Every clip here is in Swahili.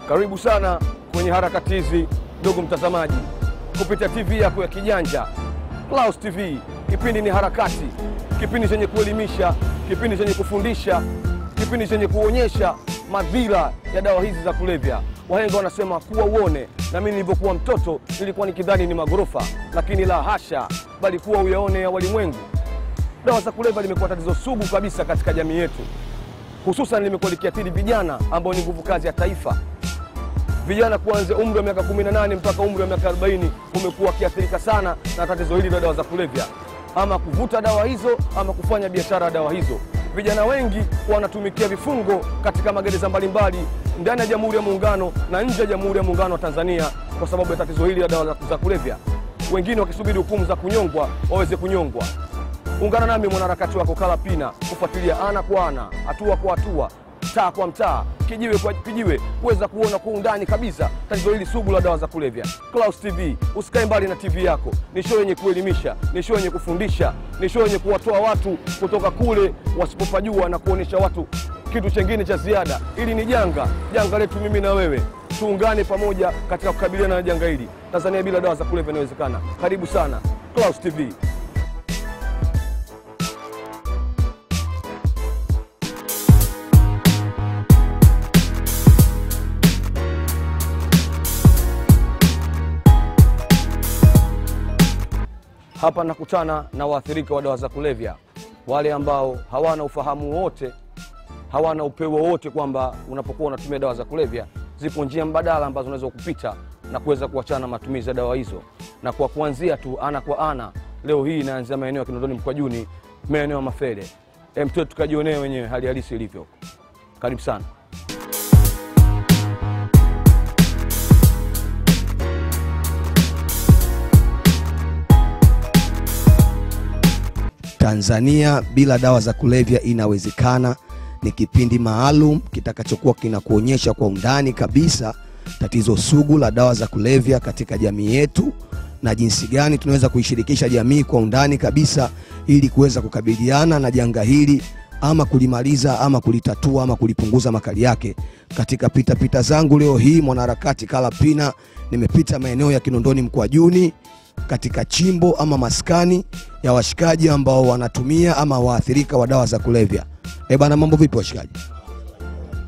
Karibu sana kwenye harakati hizi ndugu mtazamaji, kupitia TV yako ya kijanja Clouds TV. Kipindi ni harakati, kipindi chenye kuelimisha, kipindi chenye kufundisha, kipindi chenye kuonyesha madhila ya dawa hizi za kulevya. Wahenga wanasema kuwa uone, na mimi nilipokuwa mtoto nilikuwa nikidhani ni magorofa, lakini la hasha, bali kuwa uyaone ya walimwengu. Dawa za kulevya limekuwa tatizo sugu kabisa katika jamii yetu, hususan limekuwa likiathiri vijana ambao ni nguvu kazi ya taifa. Vijana kuanzia umri wa miaka 18 mpaka umri wa miaka 40 umekuwa kiathirika sana na tatizo hili la dawa za kulevya, ama kuvuta dawa hizo ama kufanya biashara ya dawa hizo. Vijana wengi wanatumikia vifungo katika magereza mbalimbali ndani ya Jamhuri ya Muungano na nje ya Jamhuri ya Muungano wa Tanzania kwa sababu ya tatizo hili la dawa za kulevya. Wengine wakisubiri hukumu za kunyongwa waweze kunyongwa. Ungana nami mwanaharakati wako Kalapina kufuatilia ana kwa ana, hatua kwa hatua, mtaa kwa mtaa, kijiwe kwa kijiwe, kuweza kuona kwa undani kabisa tatizo hili sugu la dawa za kulevya. Clouds TV, usikae mbali na TV yako. Ni show yenye kuelimisha, ni show yenye kufundisha, ni show yenye kuwatoa watu kutoka kule wasipopajua na kuonesha watu kitu chengine cha ziada. Hili ni janga, janga letu mimi na wewe. Tuungane pamoja katika kukabiliana na janga hili. Tanzania bila dawa za kulevya inawezekana. Karibu sana Clouds TV. Hapa nakutana na waathirika wa dawa za kulevya, wale ambao hawana ufahamu wote, hawana upeo wote kwamba unapokuwa unatumia dawa za kulevya zipo njia mbadala ambazo unaweza kupita na kuweza kuachana na matumizi ya dawa hizo. Na kwa kuanzia tu ana kwa ana, leo hii inaanzia maeneo ya Kinondoni Mkwajuni, maeneo ya Mafele. Mtoto tukajionee wenyewe hali halisi ilivyo. Karibu sana. Tanzania bila dawa za kulevya inawezekana ni kipindi maalum kitakachokuwa kinakuonyesha kwa undani kabisa tatizo sugu la dawa za kulevya katika jamii yetu na jinsi gani tunaweza kuishirikisha jamii kwa undani kabisa ili kuweza kukabiliana na janga hili ama kulimaliza ama kulitatua ama kulipunguza makali yake. Katika pita pita zangu leo hii mwanaharakati Kalapina, nimepita maeneo ya Kinondoni Mkwajuni katika chimbo ama maskani ya washikaji ambao wanatumia ama waathirika wa dawa za kulevya. Eh bana, mambo vipi washikaji?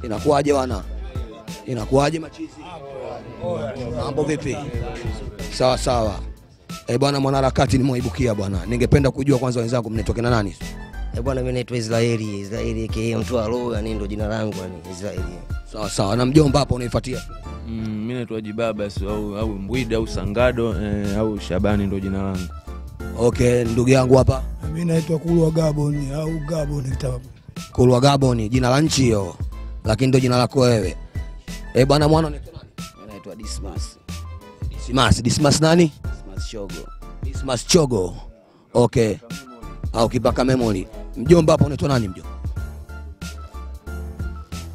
Inakuaje wana? Inakuaje machizi? Mambo vipi? Sawa sawa. Eh bwana, mwanaharakati nimewaibukia bwana. Ningependa kujua kwanza wenzangu mnatoka na nani? Eh bwana, mimi naitwa Israeli, Israeli aka mtu wa roho, yani ndio jina langu yani Israeli. Sawa sawa. Na mjomba hapa unaifuatia? Mimi naitwa Jibaba au Mbwida au Sangado au Shabani ndio jina langu. Okay, ndugu yangu hapa. Mimi naitwa Kulwa Gabon au Gabon kitabu. Kulwa Gabon, jina la nchi hiyo. Lakini ndio jina lako wewe. Eh bwana, mwana unaitwa nani? Mimi naitwa Dismas. Dismas, Dismas nani? Dismas Chogo. Dismas Chogo. Okay. Au kipaka memory. Mjomba hapa unaitwa nani mjomba?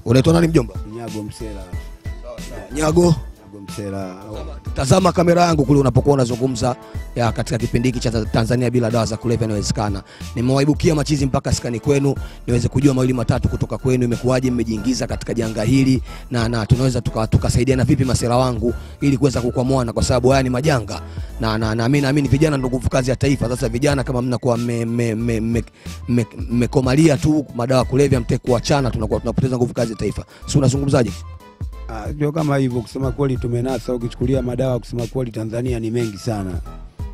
Unaitwa nani mjomba? Nyago Msela. Nyago? Nyago Msela. Tazama kamera yangu kule unapokuwa unazungumza ya katika kipindi hiki cha Tanzania bila dawa za kulevya inawezekana. Nimewaibukia machizi mpaka skani kwenu niweze kujua mawili matatu kutoka kwenu, imekuwaje mmejiingiza katika janga hili na tunaweza tukasaidiana vipi masela wangu ili kuweza kukwamwana, kwa sababu haya ni majanga. Na mimi naamini vijana ndio nguvu kazi ya taifa. Sasa vijana kama mnakuwa mmekomalia tu madawa kulevya mtekuachana, tunakuwa tunapoteza nguvu kazi ya taifa. Si unazungumzaje? Ndio kama hivyo, kusema kweli tumenasa. Ukichukulia madawa kusema kweli Tanzania ni mengi sana.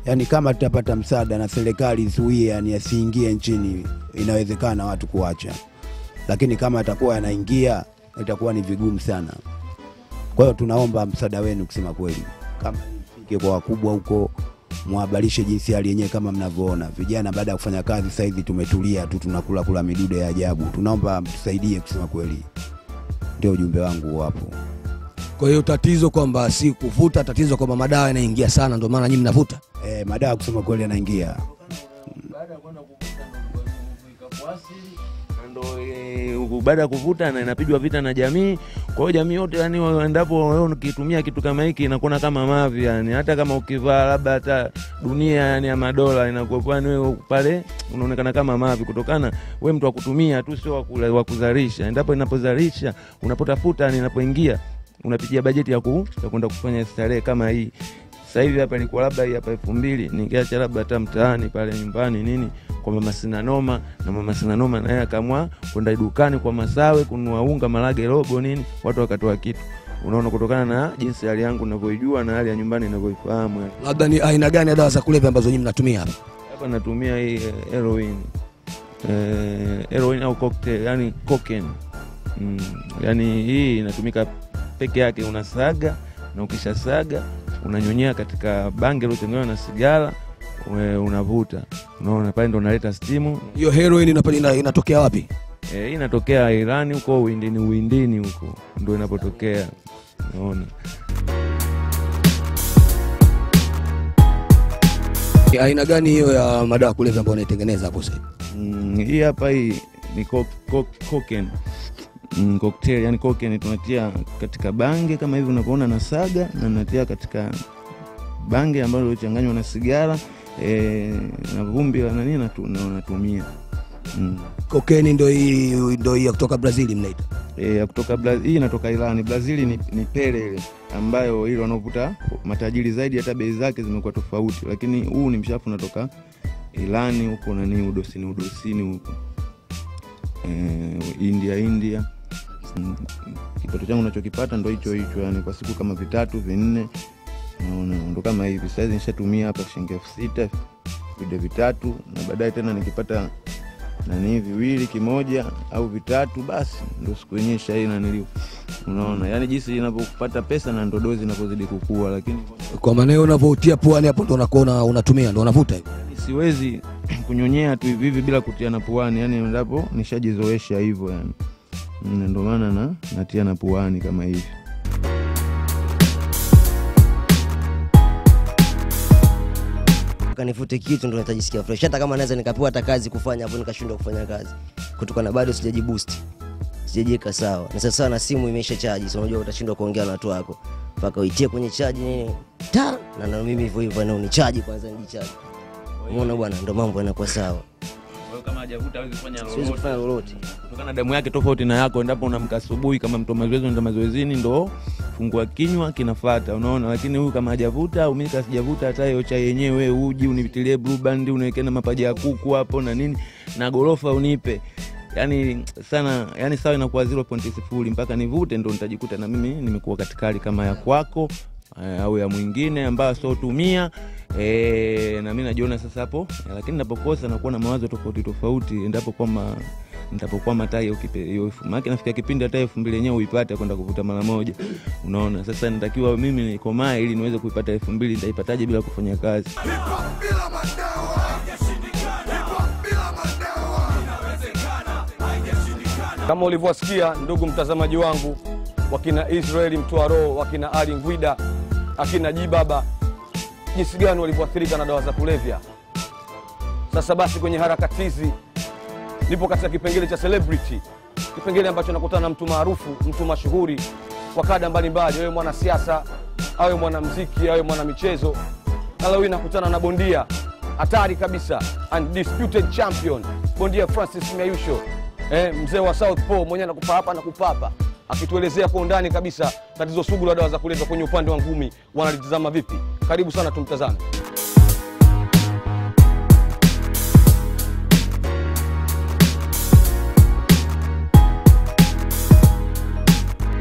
Yaani kama tutapata msaada na serikali izuie yani asiingie nchini, inawezekana watu kuacha. Lakini kama atakuwa yanaingia itakuwa ni vigumu sana. Kwa hiyo tunaomba msaada wenu kusema kweli. Kama ifike kwa wakubwa huko, muhabarishe jinsi hali yenyewe kama mnavyoona. Vijana baada ya kufanya kazi sasa hivi tumetulia tu, tunakula kula midude ya ajabu. Tunaomba mtusaidie kusema kweli. Ndio ujumbe wangu hapo. Kwa hiyo tatizo kwamba si kuvuta, tatizo kwamba madawa yanaingia sana ndio maana nyinyi mnavuta. Madawa kusema kweli yanaingia. Baada ya kwenda kuvuta ndio baada ya kuvuta na inapigwa vita na jamii. Kwa hiyo jamii yote yani endapo wewe ukitumia kitu kama hiki inakuwa kama mavi yani, hata kama ukivaa labda hata dunia yani ya madola inakuwa yani wewe pale unaonekana kama mavi, kutokana wewe mtu wa kutumia tu, sio wa kuzalisha. Endapo inapozalisha unapotafuta yani inapoingia Unapitia bajeti ya kwenda kufanya starehe kama hii. Sasa hivi hapa nilikuwa labda hii hapa 2000 ningeacha labda hata mtaani pale nyumbani nini kwa mama sina noma, na mama sina noma naye akaamua kwenda dukani kwa Masawe kununua unga marage robo nini, watu wakatoa kitu. Unaona, kutokana na jinsi hali yangu ninavyoijua na hali ya nyumbani ninavyoifahamu. Labda ni aina gani ya dawa za kulevya ambazo nyinyi mnatumia hapa? Hapa natumia hii heroin. Heroin au cocktail, yani cocaine. Yani hii inatumika peke yake, unasaga na ukishasaga unanyonyea katika bange lilotengenezwa na sigara, unavuta. Unaona, pale ndo unaleta stimu. Hiyo heroin inatokea wapi? Hii inatokea Irani huko, Uindini huko ndio inapotokea. Unaona. Aina gani hiyo ya madawa kulevya ambayo unaitengeneza hapo sasa? Hii hapa hii ni cocaine. Cocktail, yani cocaine tunatia katika bange kama hivi unavyoona na saga, na natia katika bange ambalo lilichanganywa na sigara na vumbi la nani na tunatumia. Cocaine ndio hii kutoka Brazil mnaita? Ya kutoka Brazil, hii inatoka Irani. Brazil ni pele ile ambayo ile wanaovuta matajiri zaidi, hata bei zake zimekuwa tofauti, lakini huu ni mshafu unatoka Irani huko nani udosini huko. India. Kipato changu ninachokipata ndio hicho hicho, yani kwa siku kama 3 4. Naona ndo kama hivi. Sasa nishatumia hapa shilingi 6000 vide vitatu, na baadaye tena nikipata nani viwili kimoja au vitatu, basi ndio siku yenyewe shai na nilio. Unaona, yani jinsi ninapopata pesa na ndo dozi inapozidi kukua. Lakini kwa maana hiyo unavotia puani hapo ndo unakuwa unatumia, ndo unavuta hivi. Siwezi kunyonyea tu hivi hivi bila kutia na puani, yani ndapo nishajizoesha hivyo yani. Ndio maana na natia na puani kama hivi. Kanifute kitu ndo nitajisikia fresh. Hata kama naweza nikapewa hata kazi kufanya hapo nikashindwa kufanya kazi. Kutokana bado sijajiboost. Sijajiweka sawa. Na sasa na simu imeisha charge, so unajua utashindwa kuongea na watu wako. Mpaka uitie kwenye charge nini? Ta na mimi hivyo hivyo na unichaji kwanza nijicharge. Umeona bwana, ndo mambo yanakuwa sawa. Kwa hiyo kama hajavuta hawezi kufanya lolote. Siwezi kufanya lolote. Kutokana na damu yake tofauti na yako, endapo unamka asubuhi kama mtu mazoezi ndio mazoezini ndo fungua kinywa kinafuata, unaona. Lakini huyu kama hajavuta au mimi sijavuta hata hiyo chai yenyewe, uji unitilie blue band, uniweke na mapaja ya kuku hapo na nini na gorofa unipe. Yani sana, yani sawa inakuwa 0.0 mpaka nivute ndo nitajikuta na mimi nimekuwa katika hali kama ya kwako au ya mwingine ambayo sio tumia. Na mimi najiona sasa hapo, lakini ninapokosa nakuwa na mawazo tofauti tofauti endapo kwamba nitapokuwa matai hiyo, maana nafikia kipindi hata 2000 yenyewe uipate kwenda kuvuta mara moja. Unaona, sasa natakiwa mimi nikomae ili niweze kuipata 2000. Nitaipataje bila kufanya kazi? Kama ulivyosikia ndugu mtazamaji wangu, wakina Israeli Mtoa Roho, wakina Ali Ngwida, akina Jibaba, jinsi gani walivyoathirika na dawa za kulevya. Sasa basi kwenye harakati hizi nipo katika kipengele cha celebrity, kipengele ambacho nakutana na mtu maarufu, mtu mashuhuri kwa kada mbalimbali, awe mwanasiasa, awe mwanamuziki, awe mwanamichezo. Na leo nakutana na bondia hatari kabisa, undisputed champion, bondia Francis Mayusho, mzee wa South Pole mwenyewe anakupa hapa na kupapa, akituelezea kwa undani kabisa tatizo sugu la dawa za kulevya kwenye upande wa ngumi wanalitazama vipi. Karibu sana tumtazame.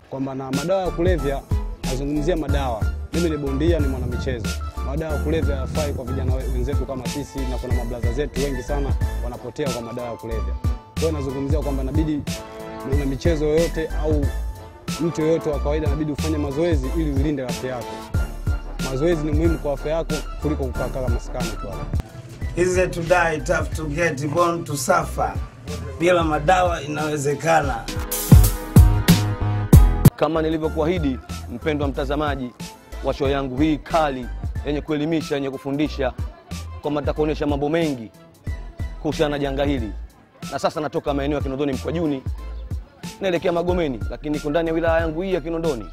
Kwamba na madawa ya kulevya, nazungumzia madawa. Mimi ni bondia, ni mwanamichezo. Madawa ya kulevya hayafai kwa vijana wenzetu kama sisi, na kuna mablaza zetu wengi sana wanapotea kwa madawa ya kulevya. Kwa hiyo nazungumzia kwamba inabidi mwana michezo yoyote au mtu yoyote wa kawaida inabidi ufanye mazoezi ili ulinde afya yako. Mazoezi ni muhimu kwa afya yako kuliko kukaa kama maskani tu hapo. Easy to die, tough to get, born to suffer. Bila madawa inawezekana. Kama nilivyokuahidi mpendwa mtazamaji wa show yangu hii kali yenye kuelimisha, yenye kufundisha, kwamba nitakuonyesha mambo mengi kuhusiana na janga hili. Na sasa natoka maeneo ya Kinondoni Mkwajuni naelekea Magomeni, lakini niko ndani ya wilaya yangu hii ya Kinondoni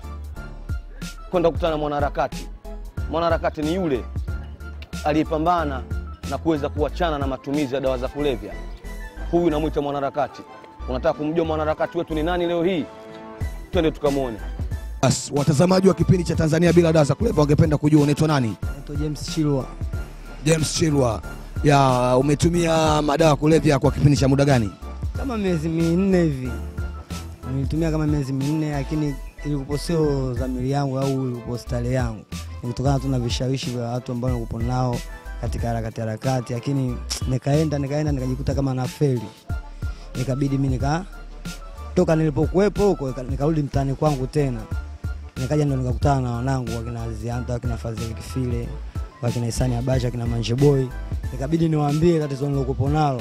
kwenda kukutana na mwanaharakati. Mwanaharakati ni yule aliyepambana na kuweza kuachana na matumizi ya dawa za kulevya. Huyu namuita mwanaharakati. Unataka kumjua mwanaharakati wetu ni nani leo hii? Twende tukamuone. As, watazamaji wa kipindi cha Tanzania Bila Dawa za Kulevya wangependa kujua unaitwa nani? Naitwa James Chilwa. James Chilwa. Ya, umetumia madawa kulevya kwa kipindi cha muda gani? Kama miezi 4 hivi. Nilitumia kama miezi 4, lakini ilikuwa sio dhamiri yangu au ilikuwa style yangu. Ni kutokana tu na vishawishi vya watu ambao nilikuwa nao katika harakati, lakini nikaenda nikajikuta kama nafeli. Nikabidi mimi nikatoka nilipokuwepo huko nikarudi mtaani kwangu tena. Nikaja ndo nikakutana na wanangu wakina Zianta, wakina Fadhili Kifile, wakina Isani Abacha, wakina Manje Boy. Nikabidi niwaambie tatizo nilokuwa nalo.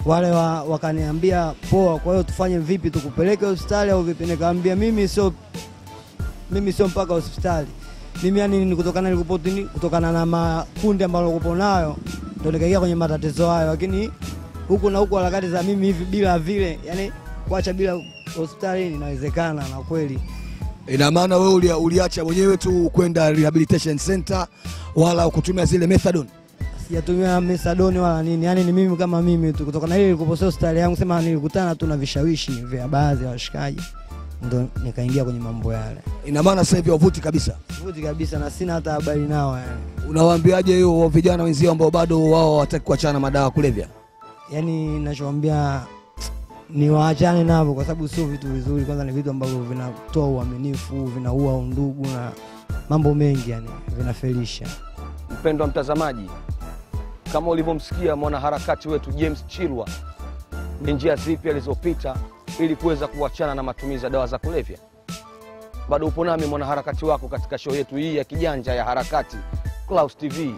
Wale wakaniambia poa, kwa hiyo tufanye vipi, tukupeleke hospitali au vipi? Nikamwambia mimi sio mpaka hospitali. Mimi yani ni kutokana nilikuwa kutokana na makundi ambayo nilikuwa nayo ndio nikaingia kwenye matatizo hayo, lakini huku na huku harakati za mimi hivi bila vile, yani kuacha bila hospitali inawezekana na kweli. Ina maana wewe uliacha mwenyewe tu kwenda rehabilitation center wala kutumia zile methadone? Sijatumia methadone wala nini, yani ni mimi kama mimi tu, kutokana na ile ilikuwa sio style yangu, sema nilikutana tu na vishawishi vya baadhi ya washikaji ndo nikaingia kwenye mambo yale. Ina maana sasa hivi wavuti kabisa? Wavuti kabisa na sina hata habari nao yani. Unawaambiaje hiyo vijana wenzio ambao bado wao hawataki kuachana na madawa kulevya? Yani ninachowaambia ni waachane navyo kwa sababu sio vitu vizuri. Kwanza ni vitu ambavyo vinatoa uaminifu, vinaua undugu na mambo mengi, yani vinafelisha. Mpendwa mtazamaji, kama ulivyomsikia mwanaharakati wetu James Chilwa, ni njia zipi alizopita ili kuweza kuachana na matumizi ya dawa za kulevya. Bado upo nami mwanaharakati wako katika show yetu hii ya kijanja ya harakati Clouds TV.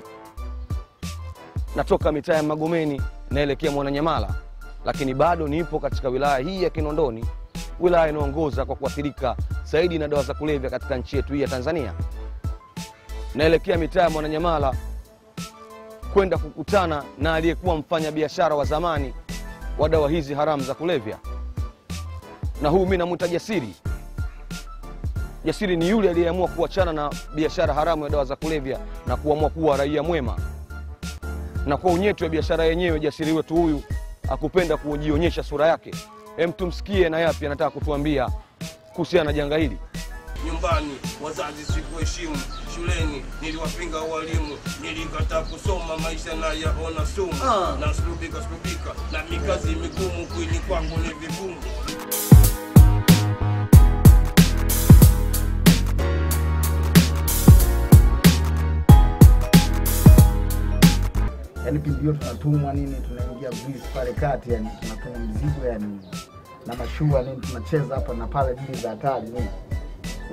Natoka mitaa ya Magomeni naelekea Mwananyamala, lakini bado nipo katika wilaya hii ya Kinondoni, wilaya inaongoza kwa kuathirika zaidi na dawa za kulevya katika nchi yetu hii ya Tanzania. Naelekea mitaa ya Mwananyamala kwenda kukutana na aliyekuwa mfanyabiashara wa zamani wa dawa hizi haramu za kulevya. Na huyu mimi namuita Jasiri. Jasiri ni yule aliyeamua kuachana na biashara haramu ya dawa za kulevya na kuamua kuwa raia mwema. Na kwa unyetu wa biashara yenyewe, Jasiri wetu huyu akupenda kujionyesha sura yake. Hem, tumsikie na yapi anataka kutuambia kuhusiana na janga hili. Nyumbani wazazi sikuheshimu, shuleni niliwapinga walimu, nilikataa kusoma, maisha na yaona sumu, na sulubika na mikazi migumu, kwini kwangu ni vigumu. Yani pindi tunatumwa nini, tunaingia Greece pale kati, yani tunatuma mzigo yani na mashua nini, tunacheza hapa na pale dili za hatari nini.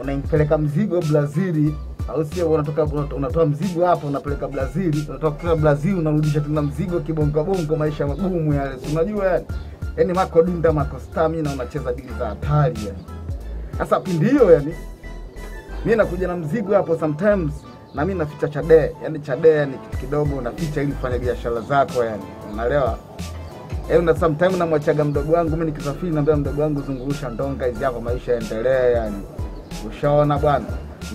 Unampeleka mzigo Brazil, au sio? Unatoka unatoa mzigo hapa unapeleka Brazil, unatoka kutoka Brazil unarudisha tena mzigo kibongo bongo, maisha magumu yale, unajua yani. Yaani mako dunda mako stamina, unacheza dili za hatari yani. Sasa pindi hiyo yani mimi nakuja na mzigo hapo sometimes na mimi naficha chade, yani chade ni kitu kidogo unaficha ili kufanya biashara zako yani. Unaelewa? Na sometimes namwachaga mdogo wangu mimi nikisafiri, naambia mdogo wangu zungurusha ndonga hizi hapo, maisha yaendelee yani. Ushaona bwana,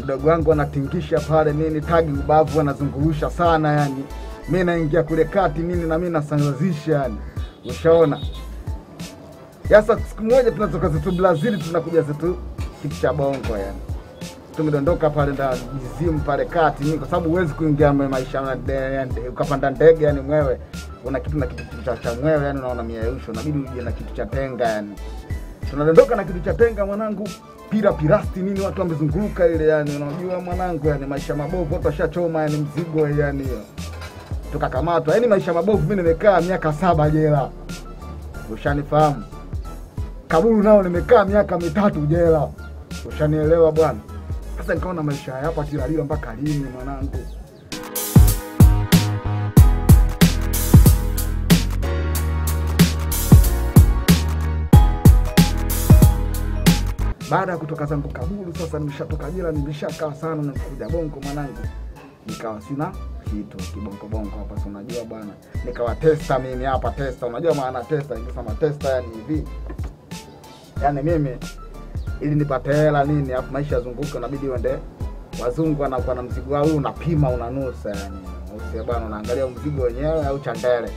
mdogo wangu anatingisha pale nini, tagi ubavu anazungurusha sana yani. Mimi naingia kule kati nini na mimi nasangazisha yani. Ushaona? Sasa siku moja tunatoka zetu Brazil tunakuja zetu kitu cha bongo yani. Tumedondoka pale ndani jizimu pale kati nini, kwa sababu huwezi kuingia maisha na ukapanda ndege yani mwewe una kitu na kitu cha mwewe yani, unaona miayusho, inabidi uje na kitu cha tenga yani. Tunadondoka na kitu cha tenga mwanangu, pira pirasti nini, watu wamezunguka ile yani, unajua mwanangu yani maisha mabovu, watu washachoma yani mzigo yani hiyo. Tukakamatwa yani maisha mabovu, mimi nimekaa miaka 7 jela. Ushanifahamu? Kaburu nao nimekaa miaka 3 jela. Ushanielewa bwana? Sasa nikaona maisha hapa tilalila mpaka lini mwanangu? Baada ya kutoka zangu Kaburu sasa nimeshatoka jela, nimeshakaa sana na kuja bongo mwanangu. Nikawa sina kitu kibongo bongo hapa, si unajua bwana. Nikawa testa mimi hapa testa, unajua maana testa, nikisema testa yani hivi. Yaani mimi ili nipate hela nini, afu maisha yazunguke, inabidi uende wazungu wanakuwa na mzigo wao, unapima unanusa yani. Usiye bwana unaangalia mzigo wenyewe au chandele.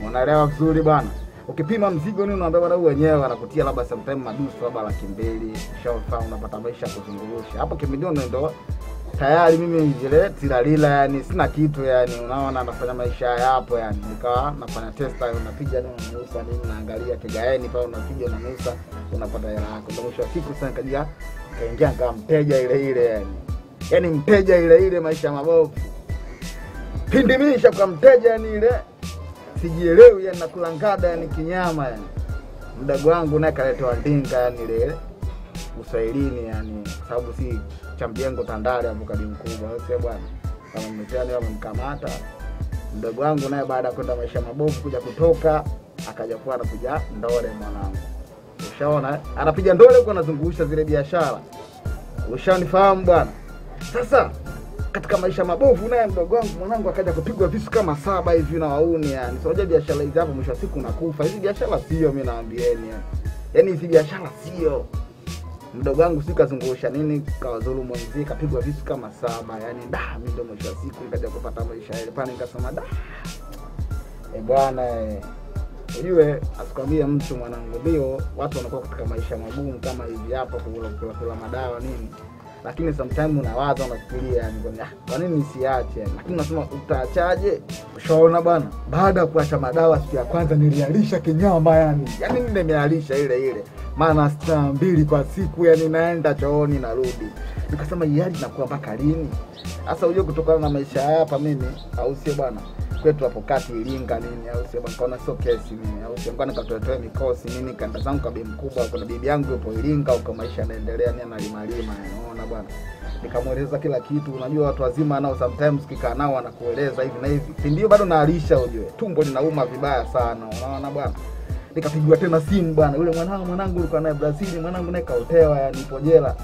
Unaelewa vizuri bwana. Ukipima mzigo nini unaambia bwana wenyewe anakutia labda sometime madusu labda 200,000, ushafahamu, unapata maisha kuzungurusha. Hapo kimilio ndo tayari mimi zile tilalila yani sina kitu yani, unaona nafanya maisha hapo yani. Nikawa nafanya testa, unapiga nini unanusa nini, naangalia kigaeni pale unapiga unanusa, unapata hela yako. Ndio mwisho wa siku sasa nikaja nikaingia kama mteja ile ile yani. Yaani mteja ile ile maisha mabovu. Pindi mimi nishakuwa mteja yani ile sijielewi yani, nakula ngada yani kinyama yani. Mdogo wangu naye kaletewa ndinga yani ile Uswahilini yani, sababu si cha mjengo Tandale hapo kadi mkubwa. Sasa bwana kama mtani wamemkamata mdogo wangu naye baada ya kwenda maisha mabovu kuja kutoka akaja kuwa anakuja ndole mwanangu. Ushaona anapiga ndole huko anazungusha zile biashara. Ushanifahamu bwana. Sasa katika maisha mabovu naye mdogo wangu mwanangu akaja kupigwa visu kama 7 hivi na wauni yani. So unajua biashara hizi hapo mwisho wa siku unakufa. Hizi biashara sio, mimi naambieni yani. Yaani hizi biashara sio. Mdogo wangu siku kazungusha nini kawadhulumu mzee kapigwa visu kama 7 yani. Da mimi ndo mwisho wa siku nikaja kupata maisha ile pale nikasema da bwana ujue asikwambie mtu mwanangu, ndio watu wanakuwa katika maisha magumu kama hivi hapa kula madawa nini, lakini sometimes unawaza unafikiria yani kwa nini nisiache, lakini unasema utaachaje? Ushaona bwana, baada ya kuacha madawa siku ya kwanza nilialisha kinyama yani. Yaani nimealisha ile ile maana saa 2 kwa siku yani naenda chooni narudi. Nikasema hali inakuwa mpaka lini? Sasa unajua kutokana na maisha hapa mimi au sio bwana, kwetu hapo kati Iringa nini au sio bwana, kaona sio kesi mimi au sio bwana, nikatoetoa mikosi nini kaenda zangu kwa bibi mkubwa, kuna bibi yangu yupo Iringa huko maisha yanaendelea ni analima lima unaona bwana. Nikamueleza kila kitu. Unajua watu wazima nao sometimes kikaa nao wanakueleza hivi na hivi, ndio bado naalisha ujue tumbo linauma vibaya sana unaona bwana. Nikapigwa tena simu bwana, yule mwanangu alikuwa naye Brazil, mwanangu naye kaotewa yani ipo jela.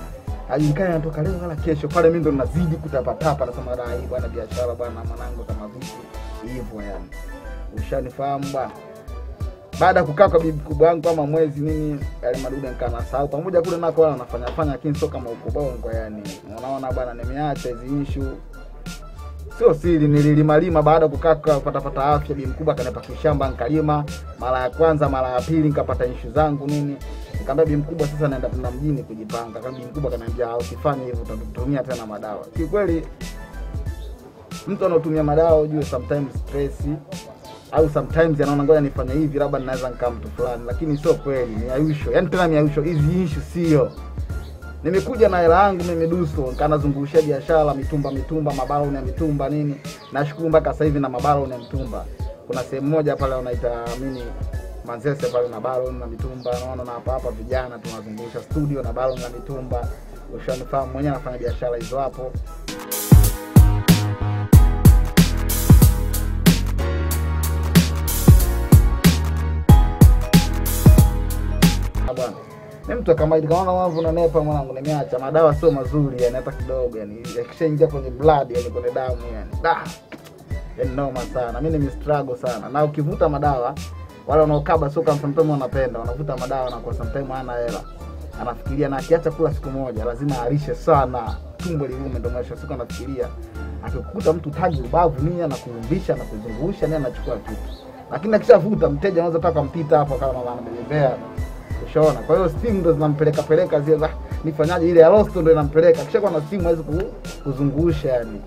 Hajulikani anatoka leo wala kesho. Pale mimi ndo nazidi kutapatapa, nasema da hii bwana biashara bwana mwanangu kama vipi hivyo yani. Ushanifahamu bwana. Baada kukaa kwa bibi kubwa yangu kama mwezi nini yale madude nikaa nasahau. Pamoja kule nako wala nafanya fanya lakini sio kama uko bongo yani. Unaona bwana nimeacha hizi issue. Sio siri nililima baada kukaa kupata afya, bibi mkubwa akanipa kishamba nikalima mara ya kwanza, mara ya pili nikapata issue zangu nini. Nikamwambia bibi mkubwa sasa naenda tena mjini kujipanga. Kama bibi mkubwa akaniambia usifanye hivyo utatumia tena madawa. Kiukweli mtu anaotumia madawa ujue sometimes stress au sometimes anaona ngoja nifanye hivi labda ninaweza nikaa mtu fulani, lakini sio kweli, ni ayusho. Yaani tena ni ayusho, hizi issue sio. Nimekuja na hela yangu mimi duso, nikanazungushia biashara mitumba mabaroni ya mitumba nini. Nashukuru mpaka sasa hivi na mabaroni ya mitumba. Kuna sehemu moja pale wanaita mimi Manzese pale na baroni na mitumba, naona na hapa hapa vijana tunazungusha studio na baroni na mitumba. Ushanifahamu mwenyewe anafanya biashara hizo hapo. Bwana mimi mtu kama hivi kaona wangu nanepa mwanangu, nimeacha madawa sio mazuri yani hata kidogo yani, yakishaingia kwenye blood yani kwenye damu yani da yani noma sana. Mimi ni struggle sana. Na ukivuta madawa wale wanaokaba sio kama sometimes wanapenda, wanavuta madawa na kwa sometimes hana hela. Anafikiria na akiacha kula siku moja lazima arishe sana, tumbo liume, ndio mwisho siku anafikiria. Akikuta mtu tagi ubavu nini anakurumbisha na kuzungusha nini anachukua kitu. Lakini akishavuta mteja anaweza taka mpita hapo kama anabebea. Ushaona? Kwa hiyo steam ndo zinampeleka peleka zile, nifanyaje ile ya rosto ndo inampeleka. Kisha kwa na steam haiwezi kuzungusha yani.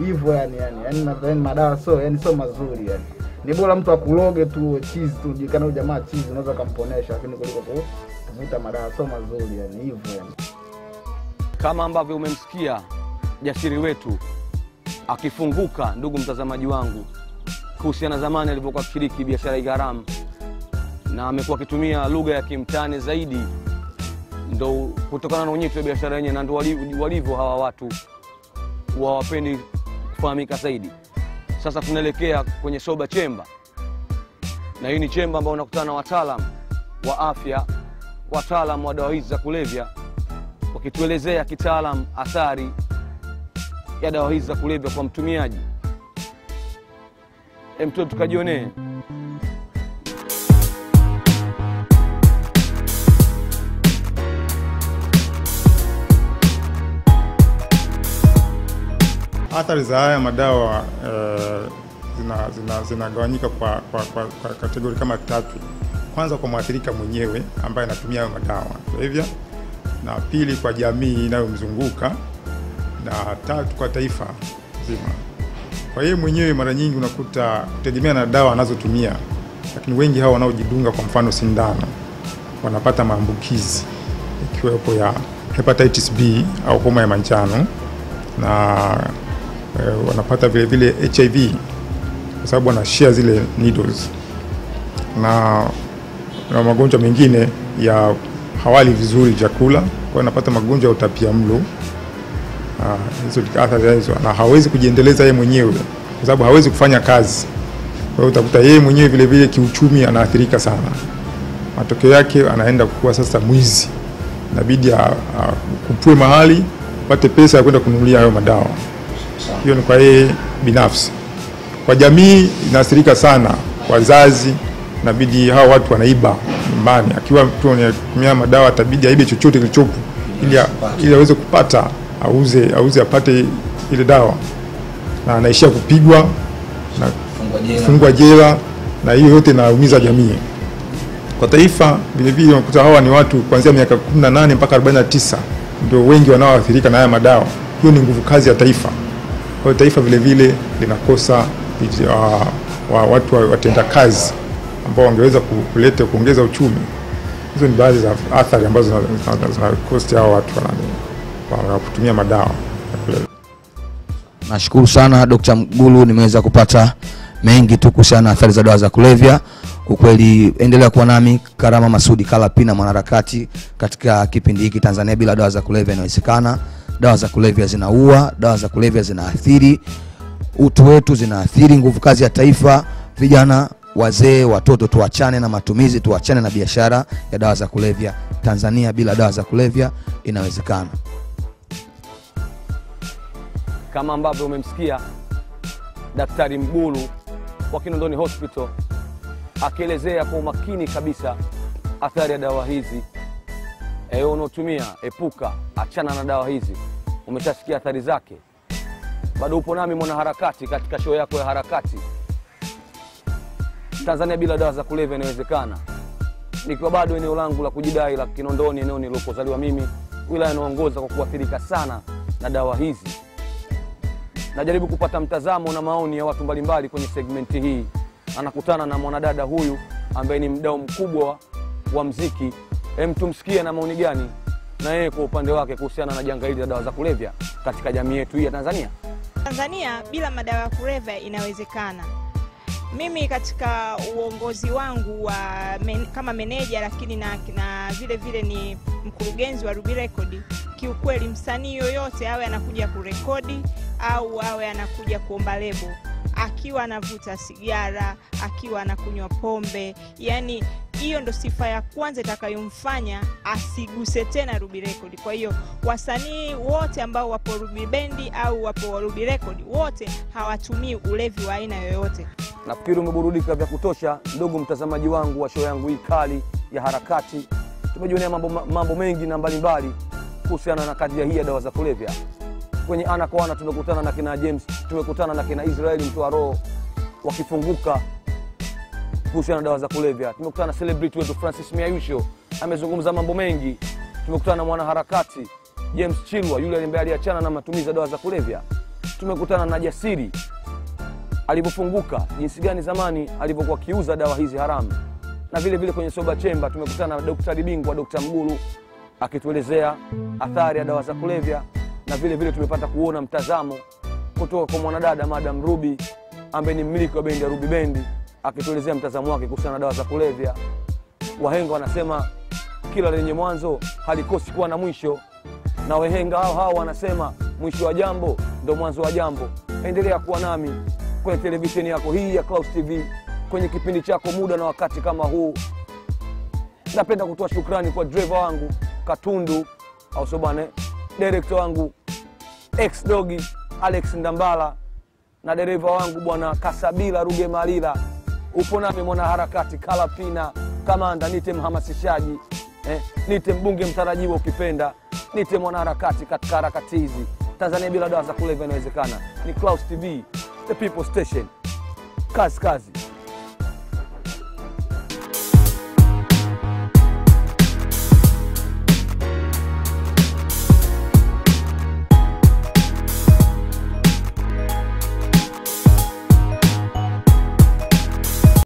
Hivyo yani yani nadhani madawa sio yani sio mazuri yani. Ni bora mtu akuloge tu cheese tu, jikana huyu jamaa cheese unaweza kumponesha, lakini kuliko kuvuta madawa sio mazuri yani hivyo yani. Kama ambavyo umemsikia jasiri wetu akifunguka, ndugu mtazamaji wangu, kuhusiana zamani alivyokuwa akishiriki biashara ya haramu, na amekuwa akitumia lugha ya kimtani zaidi, ndo kutokana na unyeti wa biashara yenyewe na ndo walivyo hawa watu hawapendi kufahamika zaidi. Sasa tunaelekea kwenye soba chemba, na hii ni chemba ambayo unakutana na wataalamu wa afya, wataalamu wa dawa hizi za kulevya, wakituelezea kitaalamu athari ya dawa hizi za kulevya kwa mtumiaji. Mtu tukajionee. Athari za haya madawa zinagawanyika kwa kategori kama tatu. Kwanza kwa mwathirika mwenyewe ambaye anatumia hayo madawa kulevya, na pili kwa jamii inayomzunguka, na tatu kwa taifa zima. Kwa hiyo mwenyewe mara nyingi unakuta kutegemea na dawa anazotumia, lakini wengi hao wanaojidunga kwa mfano sindano wanapata maambukizi ikiwepo ya hepatitis B au homa ya manjano, na wanapata vile vile HIV kwa sababu wanashare zile needles, na magonjwa mengine ya hawali vizuri chakula, kwa hiyo anapata magonjwa ya utapiamlo. Hizo athari hizo, na hawezi kujiendeleza yeye mwenyewe kwa sababu hawezi kufanya kazi. Kwa hiyo utakuta yeye mwenyewe vile vile kiuchumi anaathirika sana. Matokeo yake anaenda kuwa sasa mwizi. Inabidi kupue mahali apate pesa ya kwenda kununulia hayo madawa. Hiyo ni kwa yeye binafsi. Kwa jamii inaathirika sana, wazazi inabidi hao watu wanaiba nyumbani. Akiwa mtu anatumia madawa atabidi aibe chochote kilichopo ili aweze kupata, auze apate ile dawa, na anaishia kupigwa na kufungwa jela, na hiyo yote inaumiza jamii. Kwa taifa vile vile unakuta hawa ni watu kuanzia miaka 18 mpaka 49 ndio wengi wanaoathirika na haya madawa. Hiyo ni nguvu kazi ya taifa. Kwa hiyo taifa vile vile linakosa watu watenda kazi ambao wangeweza kuleta kuongeza uchumi. Hizo ni baadhi za athari ambazo zina cost hao watu wanaotumia madawa. Nashukuru sana Dr. Mgulu, nimeweza kupata mengi tu kuhusiana na athari za dawa za kulevya. Ukweli, endelea kuwa nami Karama Masudi Kalapina, mwanaharakati katika kipindi hiki Tanzania bila dawa za kulevya inawezekana. Dawa za kulevya zinaua, dawa za kulevya zinaathiri utu wetu, zinaathiri nguvu kazi ya taifa. Vijana, wazee, watoto, tuachane na matumizi, tuachane na biashara ya dawa za kulevya. Tanzania bila dawa za kulevya inawezekana. Kama ambavyo umemsikia Daktari Mgulu wa Kinondoni Hospital akielezea kwa umakini kabisa athari ya dawa hizi. Unaotumia, epuka, achana na dawa hizi. Umeshasikia athari zake. Bado upo nami mwanaharakati katika show yako ya harakati. Tanzania bila dawa za kulevya inawezekana. Nikiwa bado eneo langu la kujidai la Kinondoni, eneo nilipozaliwa mimi, wilaya inaongoza kwa kuathirika sana na dawa hizi. Najaribu kupata mtazamo na maoni ya watu mbalimbali kwenye segmenti hii. Anakutana na mwanadada huyu ambaye ni mdau mkubwa wa muziki. Tumsikie na maoni gani na yeye kwa upande wake kuhusiana na janga hili la dawa za kulevya katika jamii yetu hii ya Tanzania. Tanzania bila madawa ya kulevya inawezekana. Mimi katika uongozi wangu wa kama meneja, lakini na vile vile ni mkurugenzi wa Ruby Record, kiukweli msanii yoyote awe anakuja kurekodi au awe anakuja kuomba lebo, akiwa anavuta sigara, akiwa anakunywa pombe, yani hiyo ndo sifa ya kwanza itakayomfanya asiguse tena Ruby Record. Kwa hiyo wasanii wote ambao wapo Ruby Bendi au wapo Ruby Record wote hawatumii ulevi wa aina yoyote. Nafikiri umeburudika vya kutosha ndugu mtazamaji wangu wa show yangu hii kali ya harakati. Tumejionea mambo mengi na mbalimbali kuhusiana na kadhia hii ya dawa za kulevya. Kwenye ana kwa ana tumekutana na kina James, tumekutana na kina Israeli mtoa roho wakifunguka kuhusiana na dawa za kulevya. Tumekutana na celebrity wetu Francis Miayusho, amezungumza mambo mengi. Tumekutana na mwanaharakati James Chilwa, yule ambaye aliachana na matumizi ya dawa za kulevya. Tumekutana na Jasiri alipofunguka jinsi gani zamani alipokuwa kiuza dawa hizi haramu. Na vile vile kwenye soba chemba tumekutana na daktari bingwa Dr. Mgulu akituelezea athari ya dawa za kulevya, na vile vile tumepata kuona mtazamo kutoka kwa mwanadada Madam Ruby ambaye ni mmiliki wa bendi ya Ruby Bendi akituelezea mtazamo wake kuhusiana na dawa za kulevya. Wahenga wanasema kila lenye mwanzo halikosi kuwa na mwisho, na wahenga hao wanasema mwisho wa jambo ndio mwanzo wa jambo. Endelea kuwa nami kwenye televisheni yako hii ya Clouds TV kwenye kipindi chako muda na wakati kama huu. Napenda kutoa shukrani kwa driver wangu Katundu au sobane, director wangu ex dogi Alex Ndambala, na dereva wangu bwana Kasabila Rugemalila. Upo nami mwanaharakati Kalapina Kamanda, nite mhamasishaji, nite mbunge mtarajiwa ukipenda, nite mwanaharakati katika harakati hizi. Tanzania bila dawa za kulevya inawezekana. Ni Clouds TV, the People Station. Kazi kazi.